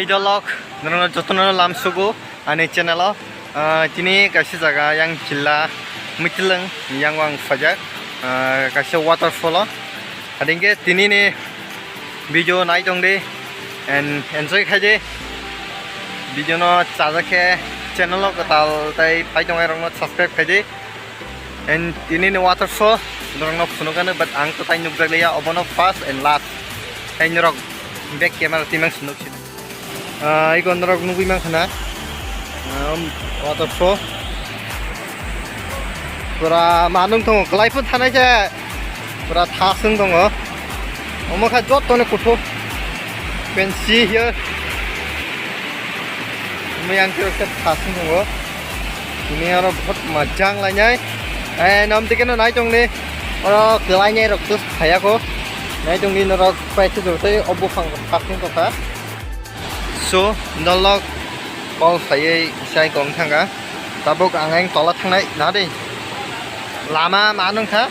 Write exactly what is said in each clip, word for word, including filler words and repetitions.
Idolok, norokno jotono lamsugo ani channel o. Ah, tini kaisa jaga yang jilla Mwtwlwng yang ang phajak, ah, kaisa waterfall o. Adingke tini ni video nai tong di and enjoy khai di. Video no chajak khe channel o kwtal tai pai tongnai rokno subscribe khai di. And tini ni waterfall norokno phunukano, but ang to tai nukjak liya, obono first and last. Hai norok back camera timang sunuk sini. Ah, iko norok nugui mankha na. Um, waterfall. Pura manung tongo, kwlai phano thanai se. Pura thasung tongo. Omo kha joto no kuthuk. You can see here. Omo yang khe khe thasung tongo. Tini aro bahut majang lainai. Eh, nom tike no nai tong ni. Oro kwlai nai rok tus khaya ko. Nai tong ni norok paisa joto obo phang thasung tongkha. So, dolok call khaiwi isai kong thangkha. Tabuk ang ayang tola thangnai, na de. Lama ma nung kha.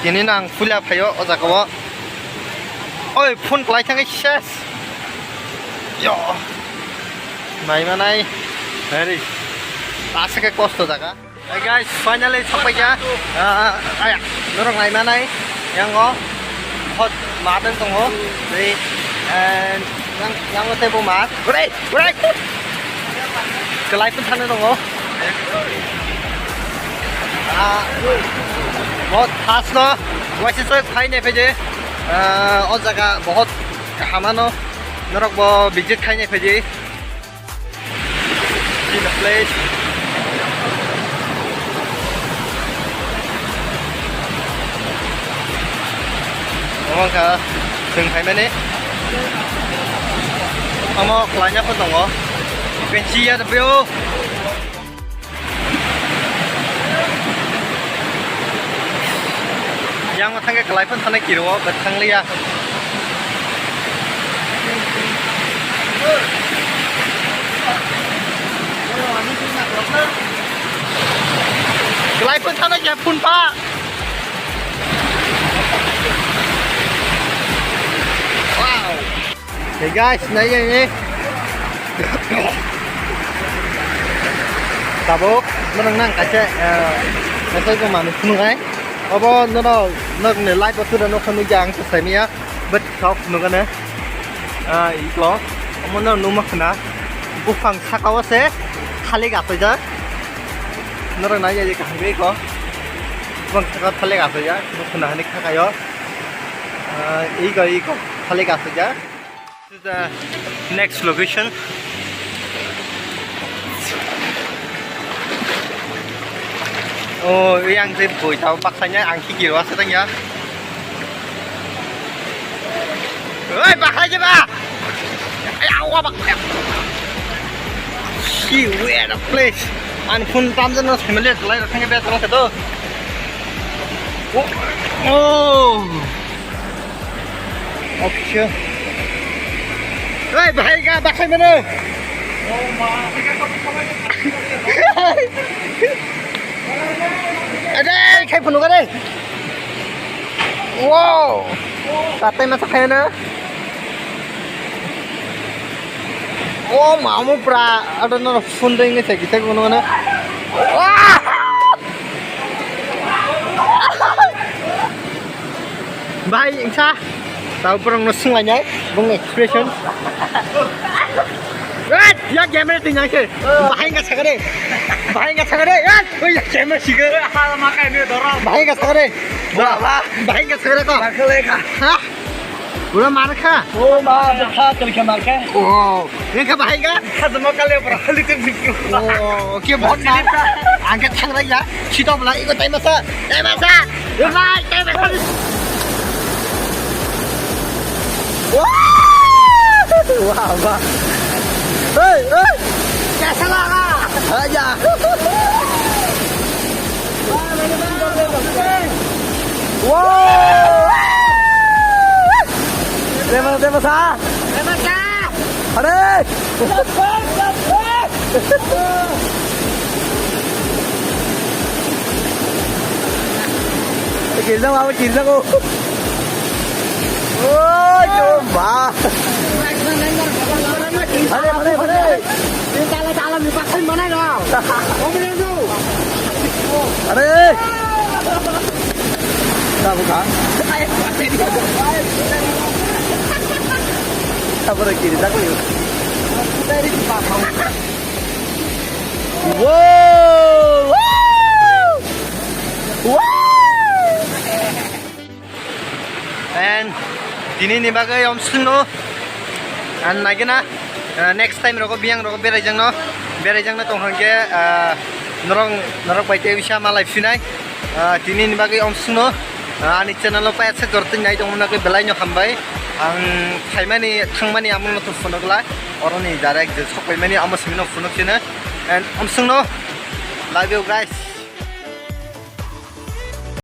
Kini nang phulia phaio o jaga o. Oi, phone kwlai thangwi ses. Yo. Nai manai. Heri. Aswk khe kosto jaga. Hey guys, finally sokpaikha. Ah, ah, aya, norok naimanai. Yango hot madan tongo. Tei, eh, yang, yango tei bo ma. Urai, urai. Kwlai pun thana tongo. Ah, hot khas no. Waisa soi phai nai phaidi. Ah, o jaga bahut hamano. Norok bo visit khai nai phaidi. See the place. Omo wngkha chwng phaimani. Omo kwlaina pho tongo. You can see here the view. Yang thangkhe kwlai phano thangna kiro, but thangliya. Kwlai phano thangna khe phun pha. Wow. Hey guys, nai, nai, nai. Tabuk, norok nang kaisa, eh, kaisa ko manwi phunuknai. Obo norok, norokni live o tura nokha nukya ang se saimaya. But kok phunukgana. Ah, iko. Omo norok nukma khna. Buphang saka o se thalik apaijak. Norok nai ya kaham iko. Buphang saka thalik apaijak. Buphang hani khakayo. Ah, iko, iko. Thalik apaijak. This is the next location. Oh, yang je boi tau baksaina ang ki kiro asa tang ya. Oi, bakhai je ba. Ay, awa bak. She weird place. An phun tam jano family lai thang be tang to. Oh. Oh. Acha. Hey, bhai, ga bakhai mano. Ade, khai phunu gare. Wow. Tatai masa khai na. Oh, mamu pra, ada no phun ding ni segi segi no na. Wah! Bahai wngkha, tau borok no swnglainai, bongni expression. Rat, ya camera twi nang se. Bahai wngkha sakare. Bahai wngkha sakare. Rat, oi ya camera sige. Bahai wngkha sakare. Wah, wah. Bahai wngkha sakare ko. Makaleka. Ha? Pura mar kha? Oh, ma, bwkha twi khe mar kha. Oh, nang kha bahai ga? Khajama kale pura hali te bikku. Oh, ke bahut mar. Ang khe thang rai ya. Sito bla iko tai masa. Tai masa. Yo bhai, tai masa. Wah! Wah, wah. Hey, hey. Kaisa laga? Aja. Wow! Terima, terima sa. Terima sa. Are! Kirjang, babu, kirjang, oh. Oh, coba. Are! Tabuk ha? Tabuk kiri tabuk. Wow! Wow! Wow! And tini ni bagwi omswkno ang naigena, uh, next time rogo biyang rogo beraijakno, beraijakno tong hangke, uh, norok, norok bai tei bisa malai phinai. Uh, tini ni bagwi omswkno, uh, ani channel o payasa jortwi nai tongmani bagwi belai no hambai. Ang phaimani thangmani amungno to phunukla, oroni direct je sokpaimani amo simino phunuk sino. And omswkno, love you guys.